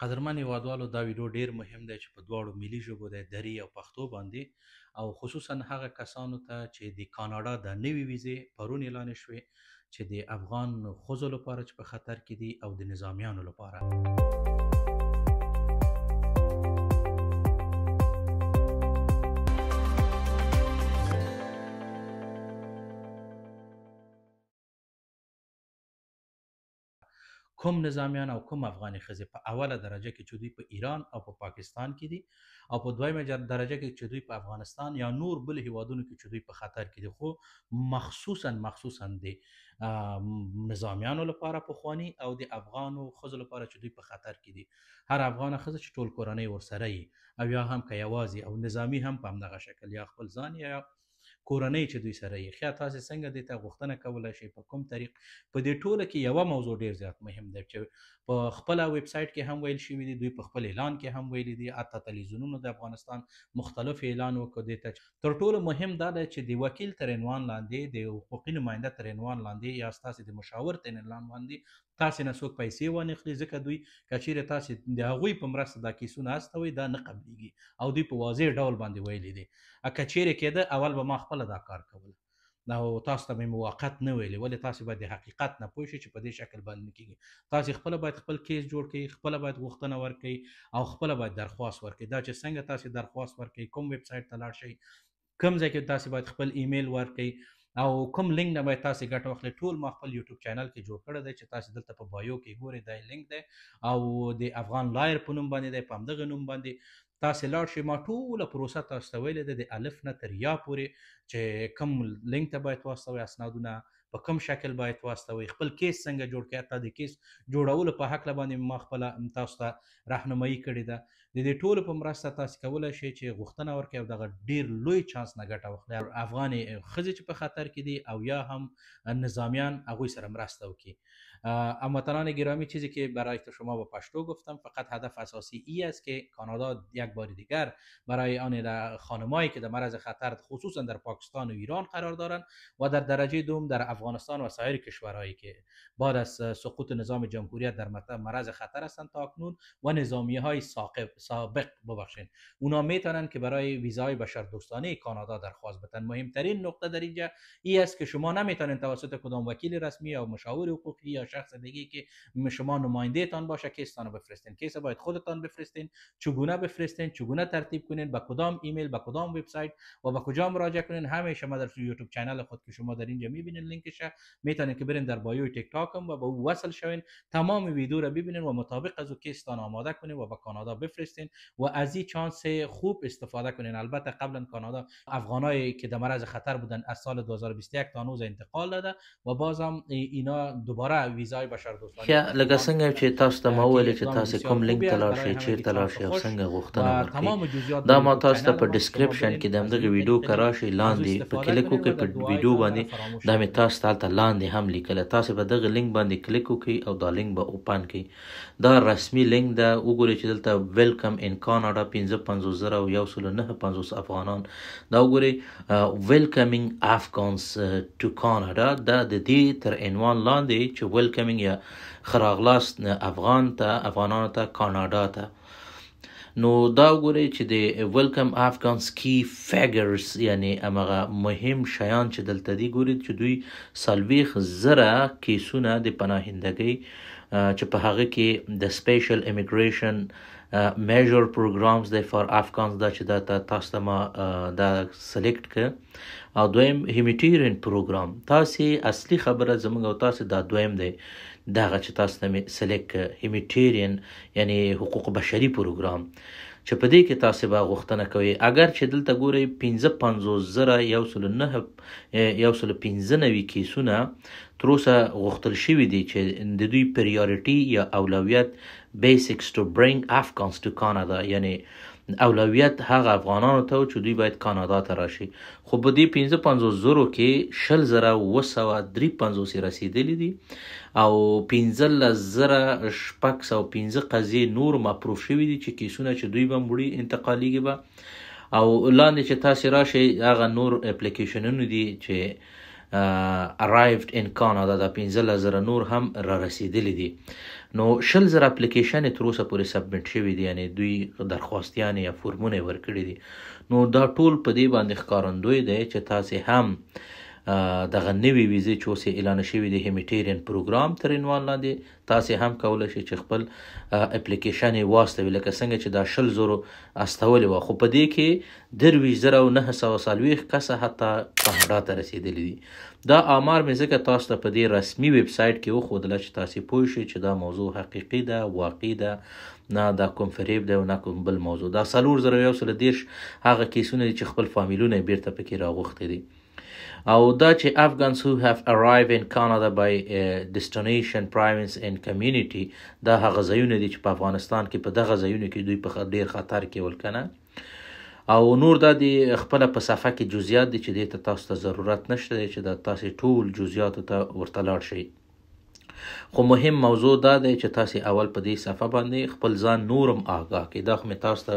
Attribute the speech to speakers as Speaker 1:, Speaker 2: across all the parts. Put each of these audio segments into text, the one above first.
Speaker 1: قدرمن هیوادوالو، دا ویډیو ډیر مهم دی چې په دواړو ملي ژبو دی، دری او پښتو باندې، او خصوصا هغه کسانو ته چې د کاناډا د نوې ویزې پرون اعلان شوې چې د افغان ښځو لپاره چې په خطر کې دي او د نظامیانو لپاره. کوم نظامیان او کوم افغاني ښځې په اوله درجه کې چې دوی په ایران او په پاکستان کې دي، او په دویمه درجه کې چې دوی په افغانستان یا نور بل هیوادونو کې چې دوی په خطر کې دي، خو مخصوصا د نظامیانو لپاره پخواني او د افغانو ښځو لپاره چې دوی په خطر کې دي. هر افغانه ښځه چې ټول کورنۍ ورسره یي او یا هم که یوازې، او نظامي هم په همدغه شکل یا خپل ځان یا کورنۍ چې دوی سره یې. ښه، تاسې څنګه دې ته غوښتنه کولی شئ، په کوم طریق؟ په دې ټوله کې یوه موضوع ډیر زیات مهم دی چې په خپله ویب سایټ کې هم ویل شوي دي، دوی په خپل اعلان کې هم ویلي دي، حتی تلویزیونونو د افغانستان مختلف اعلان وکړ دې ته. تر ټولو مهم دا دی چې د وکیل تر عنوان لاندې، د حقوقي نماینده تر عنوان لاندې، یا ستاسې د مشاور تر عنوان لاندې تاسې نه څوک پیسې وانخلي، ځکه دوی که چیرې تاسې د هغوی په مرسته دا کیسونه استوئ دا نه قبلیږي، او دوی په واضح ډول باندې ویلي دي. که چیرې کېده اول به ما خپله دا کار کوله او تاسو ته مې موقت نه ویلې، ولې تاسو باید د حقیقت نه پوه شئ چې په دې شکل باندې نه کېږي. تاسو خپله باید خپل کیس جوړ کړئ، خپله باید غوښتنه ورکړئ او خپله باید درخواست ورکړئ. دا چې څنګه تاسو درخواست ورکړئ، کوم ویب سایټ ته لاړ شئ، کوم ځای کې تاسو باید خپل ایمیل ورکړئ او کوم لینک نه باید تاسو ګټه واخلئ، ټول ما خپل یوټیوب چینل کې جوړ کړی دی چې تاسو دلته په bio کې ګورئ، دا لینک دی او د افغان lawyer په نوم باندې دی، په همدغه نوم باندې تاسو لاړ شئ. ما ټوله پروسه تاسو ته ویلې ده د الف نه تر یا پورې چې کوم لینک ته باید واستوئ اسنادونه، په کوم شکل باید واستوئ، خپل کیس څنګه جوړ کړئ، حتی د کیس جوړولو په هکله باندې ما خپله تاسو ته راهنمایي کړې ده. د دې ټولو په مرسته تاسو کولی شئ چې غوښتنه ورکړئ او دغه ډیر لوی چانس نه ګټه واخلئ. افغانې ښځې چې په خطر کې دي او یا هم نظامیان، هغوی سره مرسته وکړي. هموطنان گرامی، چیزی که برای شما با پشتو گفتم فقط هدف اساسی ای است که کانادا یک بار دیگر برای آن خانمایی که در معرض خطر خصوصا در پاکستان و ایران قرار دارند و در درجه دوم در افغانستان و سایر کشورهایی که بعد از سقوط نظام جمهوریت در معرض خطر هستند تا اکنون و نظامی های سابق ببخشید، اونا میتونن که برای ویزای بشردوستانه کانادا درخواست بدن. مهمترین نقطه در اینجا ای است که شما نمیتونین توسط کدام وکیل رسمی یا مشاور حقوقی یا شخص دیگه که شما نماینده تان باشه case تان بفرستین. case باید خودتان بفرستین، چگونه بفرستین، چگونه ترتیب کنین، به کدام ایمیل، به کدام وبسایت و به کجا مراجعه کنین، همه شما در یوتیوب channel خود که شما در اینجا میبینین لینکش، میتونین که برین در bio تیک تاکم و با او وصل شوین، تمام ویدیو را ببینین و مطابق از او case تان آماده کنین و به کانادا بفرستین و از این چانس خوب استفاده کنین. البته قبلا کانادا افغانایی که در معرض خطر بودن از سال 2021 تا هنوز انتقال داده و بازم اینا دوباره ویزای بشردوستانه.
Speaker 2: لکه څنګه چې تاسو ته ما وویل چې تاسو کوم لینک ته لاړ شئ، چیرته لاړ شئ او څنګه غوښتنه ورکړئ، دا ما تاسو ته په description کې د همدغې ویډیو که راشئ لاندې په کلیک وکړئ، په ویډیو باندې دا مې تاسو ته هلته لاندې هم لیکلی، تاسو به دغه لینک باندې کلیک وکړئ او دا لینک به open کړئ. دا رسمي لینک ده، وګورئ چې دلته welcome in Canada 55,159 افغانان، دا وګورئ welcoming Afghans to Canada، دا د دې تر عنوان لاندې چې welcoming یا ښه راغلاست افغان ته، افغانانو ته کاناډا ته. نو دا وګورئ چې د welcome Afghans key figures، یعنی همغه مهم شیان چې دلته دي، ګورئ چې دوی 40,000 کیسونه د پناهندګۍ چې په هغه کې د special immigration measure programs دی for Afghans، دا چې دا تاسو ته ما دا select کړ. او دویم humanitarian program، تاسې اصلي خبره زموږ او تاسې دا دویم دی، دغه چې تاسو ته مې select کړ humanitarian یعنی حقوق بشري پروګرام، چې په دې کې تاسې به غوښتنه کوئ. اګر چې دلته ګورئ 55,195 کیسونه تر اوسه غوښتل شوي دي چې د دوی priority یا اولویت basics to bring Afghans to Canada، یعنی اولویت هغه افغانانو ته چې دوی باید کاناډا ته راشي. خو په دې 55,000 کې 20,753 یې رسېدلي دي او 15,605 قضیې نور approve شوي دي چې کیسونه چې دوی به وړي انتقالیږي به. او لاندې چې تاسې راشئ هغه نور اپلیکیشنونه دي چې arrived in Canada، دا 15,000 نور هم را رسېدلي دي. نو 20,000 اپلیکیشن تر اوسه پورې submit شوي دي، یعنې دوی درخواستیانې یا فورمونه یې ورکړي دي. نو دا ټول په دې باندې ښکارندوی دی چې تاسې هم دغه نوې ویزې چې اوس یې اعلان شوي دي humanitarian program تر عنوان لاندې، تاسې هم کولی شئ چې خپل اپلیکیشن یې واستوي، لکه څنګه چې دا 20,000 استولې وه. خو په دې کې 23,940 کسه حتی کاناډا ته رسېدلي دي. دا آمار مې ځکه تاسو ته په دې رسمي ویب سایټ کې وښودله چې تاسې پوه شئ چې دا موضوع حقیقي ده، واقعي ده، نه دا کوم فریب دی او نه کوم بل موضوع. دا 4,130 هغه کیسونه دي چې خپل فامیلونه یې بیرته پکې راغوښتي دي. او دا چې Afghans who have arrived in Canada by destination province and community، دا هغه ځایونه دي چې په افغانستان کې په دغه ځایونو کې دوی په ډیر خطر کې ول کنه. او نور دا دی خپله په صفحه کې جزئیات دي چې دې ته تاسو ته ضرورت نشته دی چې دا تاسې ټول جزئیاتو ته ورته لاړ شئ. خو مهم موضوع دا دی چې تاسې اول په دې صفحه باندې خپل ځان نورم آګاه کړئ. دا خو مې تاسو ته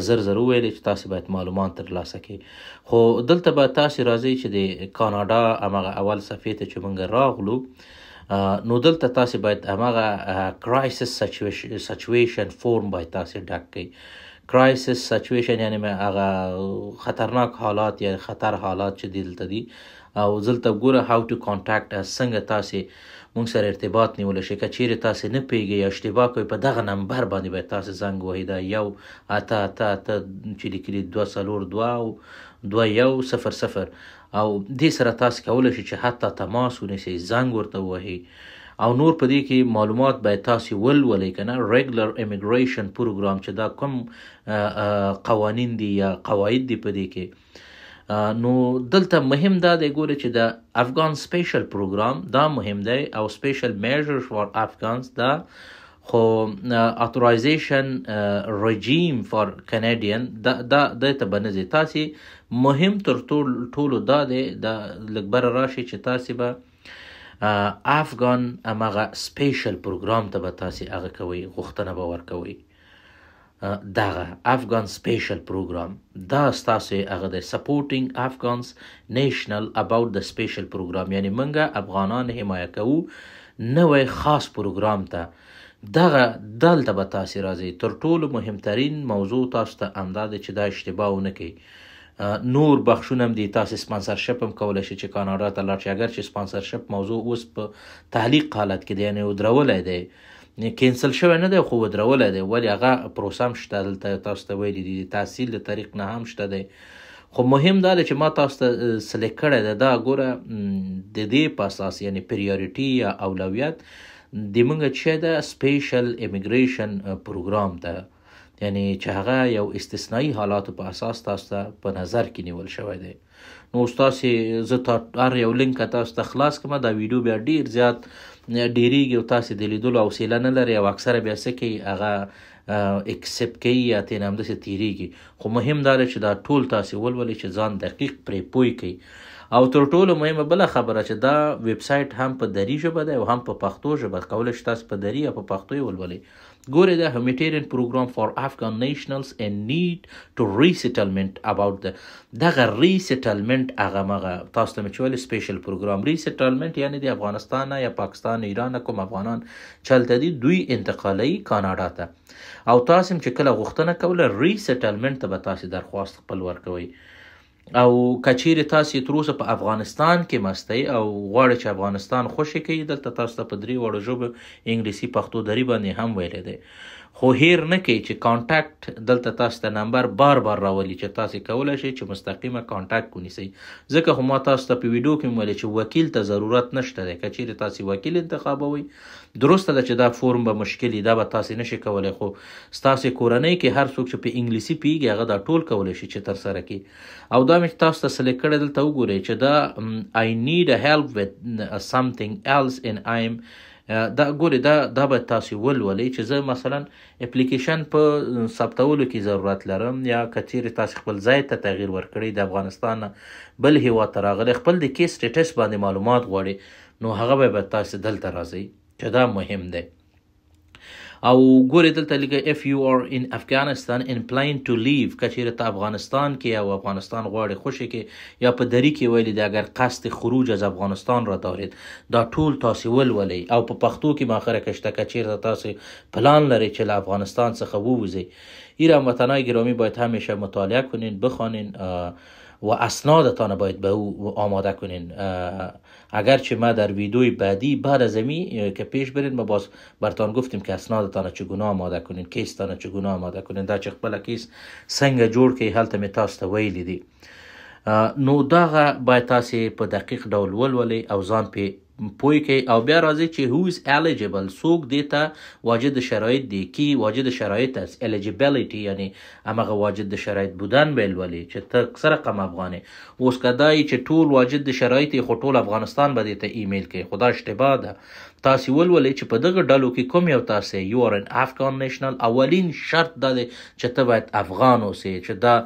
Speaker 2: زر زر وویلې چې تاسې باید معلومات ترلاسه کړئ. خو دلته به تاسې راځئ چې د کاناډا همغه اول صفحې ته چې موږ راغلو، نو دلته تاسې باید همغه crisis situation form باید تاسې ډک کړئ. crisis situation یعنې هغه خطرناک حالات یا خطر حالات چې دلته دي. او دلته ګوره how to contact us، څنګه تاسې مونږ سره ارتباط نیولی شئ. که چیرې تاسې نه پوهېږئ یا اشتباه کوئ، په دغه نمبر باندې باید تاسې زنګ وهئ، دا 1 8 8 8 چې لیکلي 2 4 2 او 2 1 0 0، او دې سره تاسې کولی شئ چې حتی تماس ونیسئ، زنګ ورته ووهئ. او نور په دې کې معلومات باید تاسې ولولئ که نه. regular immigration program چې دا کوم قوانین دي یا قواعد دي په دې کې. نو دلته مهم دا دی ګوره چې د افغان special program دا مهم دی، او special measures for Afghans دا خو authorization regime for Canadian دا دا دې ته به نه ځئ تاسې. مهم تر ټولو دا دی، دا لږ بره راشي چې تاسې به افغان همغه special program ته به تاسې هغه کوئ، غوښتنه به ورکوئ. دغه افغان special program دا ستاسو هغه دی، supporting Afghans national about the special program، یعنی موږ افغانان حمایه کوو نوی خاص پروګرام ته. دغه دلته به تاسې راځئ. تر ټولو مهمترین موضوع تاسو ته همدا دی چې دا اشتباه ونه کړئ. نور بخشونه هم دي، تاسې sponsorship هم کولی شئ چې کاناډا ته لاړ شئ، اګر چې sponsorship موضوع اوس په تعلیق حالت کې دی، یعنې ودرولی دی، cancel شوی نه دی خو ودرولی دی، ولې هغه پروسه هم شته، دلته تاسو ته ویلي دي، تحصیل د طریق نه هم شته دی. خو مهم دا دی چې ما تاسو ته select کړی دی، دا ګوره د دې په اساس یعنې priority یا اولویت د موږ چې ده special immigration program ته، یعنې چې هغه یو استثنایی حالاتو په اساس تاسو ته په نظر کې نیول شوی دی. نو اوس تاسې زه هر یو لینک تاسو ته خلاص کړم، دا ویډیو بیا ډیر زیات ډیریږي او تاسې د لیدلو حوصله نه لرئ، او اکثره بیا څه کوي هغه skip کوي یا ترې همداسې تېرېږي. خو مهم دا دی چې دا ټول تاسې ولولئ چې ځان دقیق پرې پوه کړئ. او تر ټولو مهمه بله خبره چې دا ویب سایټ هم په دري ژبه دی او هم په پښتو ژبه، کولی شئ تاسو په دري یا په پښتو یې ولولئ. ګورئ دا humanitarian program for Afghan nationals in need to resettlement about the دغه resettlement هغه مغه تاسو ته مې چې ویل special program resettlement یعنې د افغانستان نه یا پاکستان ایران نه کوم افغانان چې هلته دي دوی انتقالوي کاناډا ته، او تاسو هم چې کله غوښتنه کوله resettlement ته به تاسې درخواست خپل ورکوئ. او که چیرې تاسې تر اوسه په افغانستان کې مستئ او غواړئ چې افغانستان خوشې کړئ، دلته تاسو ته په درې واړو ژبو انګلیسي، پښتو، دري باندې هم ویلی دی. خو هیر نه کړئ چې contact دلته تاسو ته نمبر بار بار راولي چې تاسې کولی شئ چې مستقیمه contact ونیسئ. ځکه خو ما تاسو ته په ویډیو کې ویل چې وکیل ته ضرورت نشته دی. که چیرې تاسې وکیل انتخابوئ، درسته ده چې دا فورم به مشکل وي، دا به تاسې نشئ کولی، خو ستاسې کورنۍ کې هر څوک چې په انګلیسي پوهېږي هغه دا ټول کولی شي چې ترسره کړي. او دا مې چې تاسو ته select کړی دلته وګورئ چې دا I need a help with something else and I'm دا ګورئ دا به تاسې ولولئ چې زه مثلا اپلیکیشن په ثبتولو کې ضرورت لرم، یا که چیرې تاسې خپل ځای ته تغییر ورکړئ، د افغانستان نه بل هیواد ته راغلی، خپل د case status باندې معلومات غواړئ، نو هغه به تاسې دلته راځئ چې دا مهم دی. او ګورې دلته لیکي if you are in Afghanistan and plan to leave، که چیرې ته افغانستان کې او افغانستان غواړې خوشې کې، یا په دری کې ویلي دي اگر قصد خروج از افغانستان را دارید، دا ټول تاسې ولولئ. او په پښتو کې هم اخره کې شته که چیرته تاسې پلان لرئ چې له افغانستان څخه ووځئ. ایره هموطنای گرامی باید همیشه مطالعه کنین، بخوانین و اسنادتان باید به او آماده کنین. اگرچه ما در ویدیوی بعدی بعد از امی که پیش برین ما باز برتان گفتیم که اسنادتان چگونه آماده کنین، case تان چگونه آماده کنین، دا چې خپله case څنګه جوړ کړئ هلته مې تاسو ته ویلي دي. نو دغه باید تاسې په دقیق ډول ولولئ او ځان پې پوه کړئ. او بیا راځي چې who is eligible، څوک دې ته واجد شرایط دی، کی واجد شرایط است، eligibility یعنی همغه واجد شرایط بودن به لولي چې ته څه رقم افغان یې. اوس که دا یې چې ټول واجد شرایط یې خو ټول افغانستان به دې ته ایمیل کوي، خو دا اشتباه ده. تاسې ولولئ چې په دغه ډلو کې کوم یو تاسې you are an Afghan national، اولین شرط دا دی چې ته باید افغان اوسې، چې دا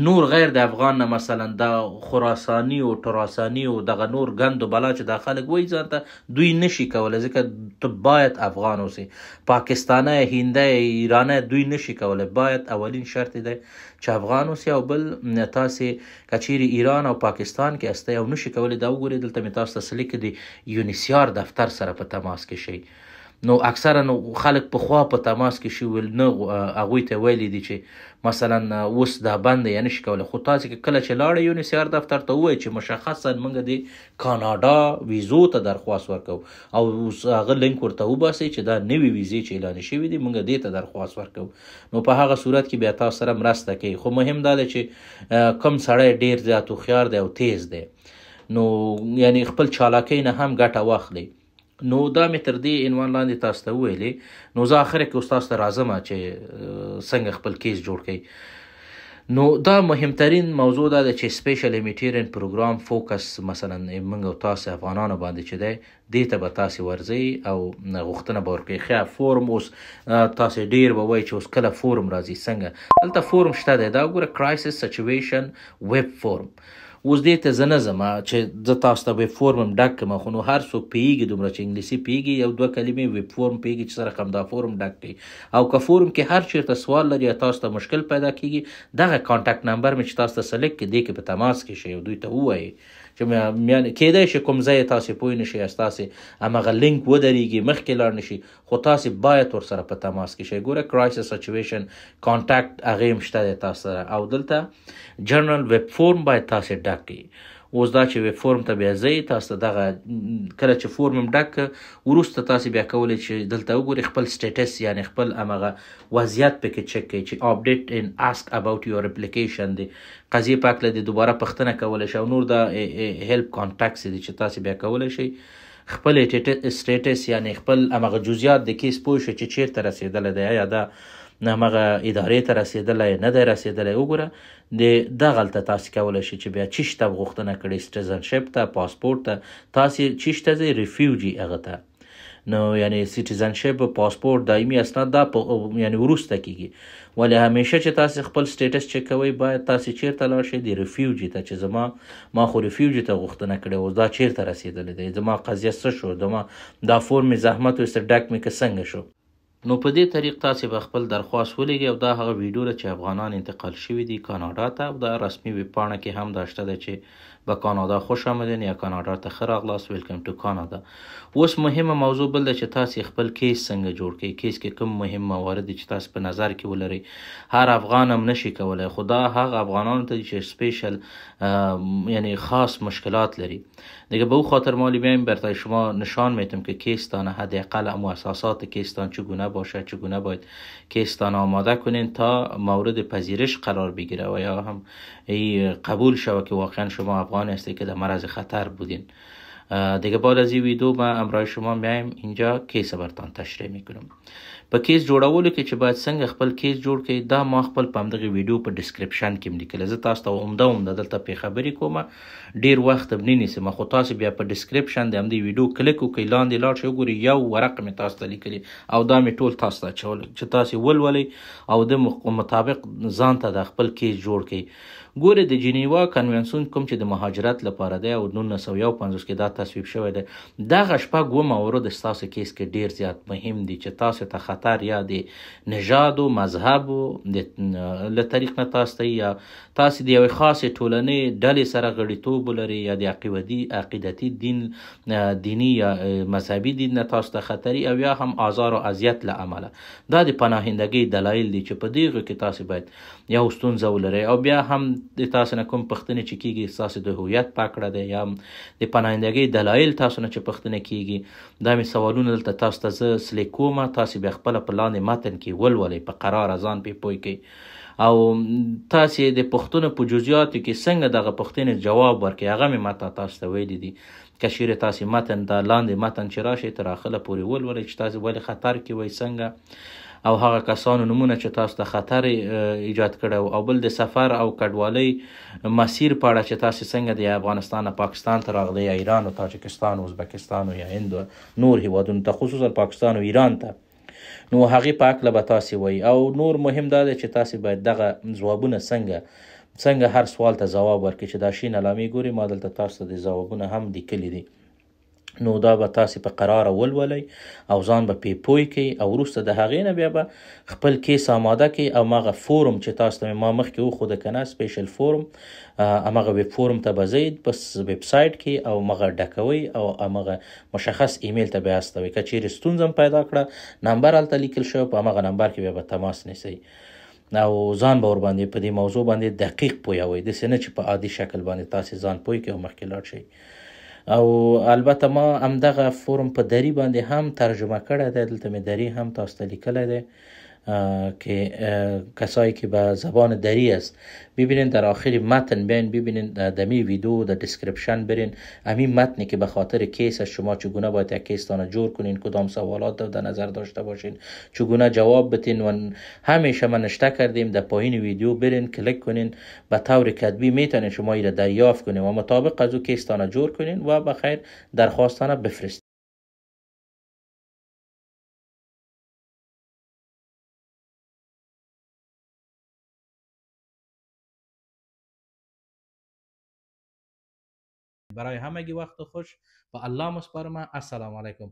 Speaker 2: نور غیر د افغان نه مثلا دا خراساني او تراساني او دغه نور ګند و بلا چې دا خلک وایي ځان ته، دوی نشي کولی، ځکه ته باید افغان اوسې. پاکستانی، هندی، ایرانی دوی نشي کولی، باید اولین شرط دی چې افغان اوسې. او بل تاسې که چیرې ایران او پاکستان کې استئ او نشي کولی، دا وګورئ دلته مې تاسو ته څه لیکلي دي، UNHCR دفتر سره په تماس کې شئ. نو اکثرا خلک پخوا په تماس کې شي ویل نه، هغوی ته ویلي دي چې مثلا اوس دا بند دی یا نشي کولی. خو تاسې که کله چې لاړئ UNHCR دفتر ته ووایئ چې مشخصا موږ د کاناډا ویزو ته درخواست ورکوو، او اوس هغه لینک ورته وباسئ چې دا نوې ویزې چې اعلان شوي دي موږ دې ته درخواست ورکوو، نو په هغه صورت کې بیا تاسو سره مرسته کوي. خو مهم دا دی چې کوم سړی ډېر زیات هوښیار دی او تیز دی، نو یعنی خپل چالاکۍ نه هم ګټه واخلئ. نو دا مې تر دې عنوان لاندې تاسو ته وویلې. نو زه اخره کې اوس تاسو ته راځم چې څنګه خپل case جوړ کړئ. نو دا مهمترین موضوع دا ده چې special humanitarian program focus مثلا موږ او تاسو افغانانو باندې چې دی، دې ته به تاسې ورځئ او غوښتنه به ورکوئ. ښه فورم اوس تاسې ډېر به وایئ چې اوس کله فورم راځي، څنګه دلته فورم شته دی. دا وګوره crisis situation web form. اوس دې ته زه نه ځم چې زه تاسو ته web form هم ډک کړم، خو نو هر څوک پوهېږي دومره چې انګلیسي پوهېږي، یو دوه کلمې web form پوهېږي چې څه رقم دا فورم ډک کړي. او که فورم کې هر چېرته سوال لري یا تاسو ته مشکل پیدا کېږي، دغه contact number مې چې تاسو ته select کړي دې کې په تماس کې شئ او دوی ته ووایئ چې کېدای شي کوم ځای تاسې پوه نه شئ یا ستاسې همغه لینک ودرېږي مخکې لاړ نه شي، خو تاسې باید ورسره په تماس کې شئ. ګوره crisis situation contact هغې هم شته دی تاسو سره. او دلته general web form باید تاسې ډک کړئ. اوس دا چې web form ته بیا ځئ، تاسو ته دغه کله چې فورم هم ډک کړ، وروسته تاسې بیا کولی چې دلته وګورئ خپل status یعنی خپل همغه وضعیت پکې چک کړئ چې update and ask about your application دی، قضیې په هکله دې دوباره پوښتنه کولی شئ. او نور دا help contacts دي چې تاسې بیا کولی شئ خپل status یعنی خپل همغه جزئیات د case پوه شئ چې چېرته رسېدلی دی، ایا دا همغه ادارې ته رسېدلی نه دی رسېدلی. وګوره د دغلته تاسې کولی شئ چې بیا چیش ته غوښتنه کړئ، citizenship ته، پاسپورت ته، تاسې چیش ته ځئ، refugee هغه ته. نو یعنی citizenship، پاسپورت، دایمي اسناد دا په یعنی وروسته کېږي. ولې همیشه چې تاسې خپل status چک کوئ باید تاسې چېرته لاړ شئ، د refugee ته، چې زما ما خو refugee ته غوښتنه کړې، اوس دا چېرته رسېدلی دی، زما قضیه څه شو، زما دا فورم مې زحمت وایست ډک مې که څنګه شو. نو په دې طریق تاسې به خپل درخواست ولیږئ. او دا هغه ویډیو ده چې افغانان انتقال شوي دي کاناډا ته، او دا رسمي ویبپاڼه کې هم دا شته ده چې به کاناډا خوش آمدین یا کاناډا ته ښه راغلاست، welcome to Canada. اوس مهمه موضوع بل ده چې تاسې خپل case څنګه جوړ کړئ، case کې کوم مهم موارد دي چې تاسې په نظر کې ولرئ. هر افغان هم نشي کولی، خو دا هغه افغانانو ته دي چې special یعنی خاص مشکلات لري. دیگه به او خاطر مالی بیایم برای شما نشان میتم که case تان حداقل امو اساسات case تان چگونه باشه، چگونه باید case تان آماده کنین تا مورد پذیرش قرار بگیره و یا هم ای قبول شوه که واقعا شما افغان هستی که در معرض خطر بودین. دیگه بعد از این ویدیو ما امرای شما میایم اینجا case برتان تشریح میکنم. په case جوړولو کې چې باید څنګه خپل case جوړ کړئ، دا ما خپل په همدغې ویډیو په description کې هم لیکلی. زه تاسو ته عمده عمده دلته پرې خبرې کوم، ډېر وخت هم نه نیسم، خو تاسو بیا په description د همدې ویډیو کلیک وکړئ، لاندې لاړ شئ وګورئ، یو ورق مې تاسو ته لیکلی او دا مې ټول تاسو ته اچولی چې تاسو ولولئ او د مطابق ځان ته د خپل case جوړ کړئ. ګورئ د جنیوا کنوانسیون کوم چې د مهاجرت لپاره دی او 1951 کې دا تصویب شوی دی، دغه شپږ اووه موارد ستاسو case کې ډیر زیات مهم دي چې تاسو ته خطر یا د نژاد او مذهب له طریق نه تاسو ته، یا تاسو د یوې خاصې ټولنې ډلې سره غړیتوب ولرئ، یا د عقیدتي دین، دیني یا مذهبي دین نه تاسو ته خطري، او یا هم آزار او اذیت له امله. دا د پناهندګۍ دلایل دي چې په دغه کې تاسو باید یو ستونزه ولرئ. او بیا هم د تاسو نه کوم پوښتنې چې کیږي ستاسو د هویت په اړه دی، یا د پناهندګۍ دلایل تاسو نه چې پوښتنه کیږي، دا مې سوالونه دلته تاسو ته زه select کوم، تاسو بیا خپله په لاندې متن کې ولولئ، په قراره ځان پرې پوه کړئ. او تاسو د پوښتنو په جزئیاتو کې څنګه دغه پوښتنې جواب ورکړئ هغه مې ماته تاسو ته ویلي دي. که چیرې تاسو متن دا لاندې متن چې راشي تر اخره پورې ولولئ چې تاسو ولې خطر کې وئ، څنګه، او هغه کسانو نومونه چې تاسو ته خطر ایجاد کړی، او بل د سفر او کډوالۍ مسیر په اړه چې تاسو څنګه د افغانستان نه پاکستان ته راغلی، یا ایران او تاجکستان او ازبکستان او یا هند او نور هیوادونو ته، خصوصا پاکستان او ایران ته، نو هغې په هکله به تاسې وایي. او نور مهم دا دی چې تاسې باید دغه ځوابونه څنګه هر سوال ته ځواب ورکړئ چې دا شین علامې ګوري، ما دلته تاسو ته د ځوابونه هم لیکلي دي. نو دا به تاسې په قراره ولولئ او ځان به پې پوه کړئ، او وروسته د هغې نه بیا به خپل case آماده کړئ. او هماغه فورم چې تاسو ته مې ما مخکې وښوده که نه، special form، هماغه web form ته به ځئ په ویب سایټ کې، او هماغه ډکوئ او هماغه مشخص ایمیل ته بیا استوئ. که چیرې ستونزه هم پیدا کړه، نمبر هلته لیکل شوی، په هماغه نمبر کې بیا به تماس نیسئ او ځان به ورباندې په دې موضوع باندې دقیق پوهوئ، داسې نه چې په عادي شکل باندې تاسې ځان پوه کړئ او مخکې لاړ شئ. او البته ما همدغه فورم په دری باندې هم ترجمه کړی دی، دلته مې دری هم تاسو ته لیکلی دی که کسایی که به زبان دری است ببینین در آخر متن بیاین ببینین دمی ویدیو در description برین، همین متنی که به خاطر case است شما چگونه باید یک case تانه جور کنین، کدام سوالات در نظر داشته باشین، چگونه جواب بتین، و همیشه من نشته کردیم در پایین ویدیو برین کلیک کنین، به طور کتبی میتونین شما ایره دریافت کنین و مطابق از او case تانه جور کنین و بخیر درخواستانه بفرستین.
Speaker 1: برای همگی وقت خوش، به الله مسپارم. السلام علیکم.